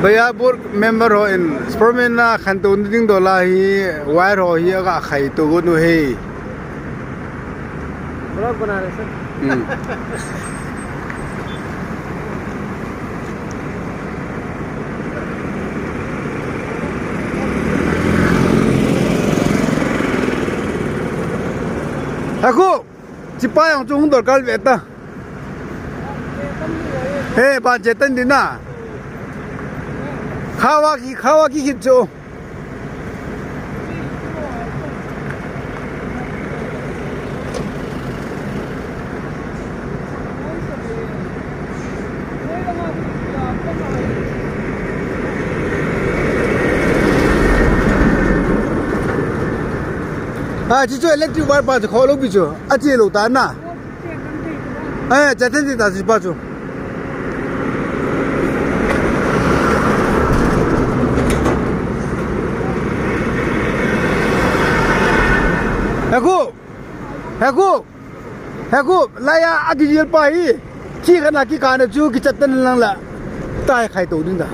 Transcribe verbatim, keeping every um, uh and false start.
Hoiya board member ho in, Superman na khantou ding dola hi, wire ho hi aga khai tou got u hi. Block bana rahe sir. Hmm. Hakhu, chipa jong chu hung dorkar ve ta. He, ban che tan ding na. Khawa ki, khawa ki kit chu. A, chi chu electric wire pa chu kho lou pi chu. A chi lou ta na. Eh, cha ten ti ta si pa chu. Hakhu. Hakhu. Hakhu. Laiya a kijil pa hi. Chi kana ki kana chu ki cha ten lang la. Tai khai tou ding da.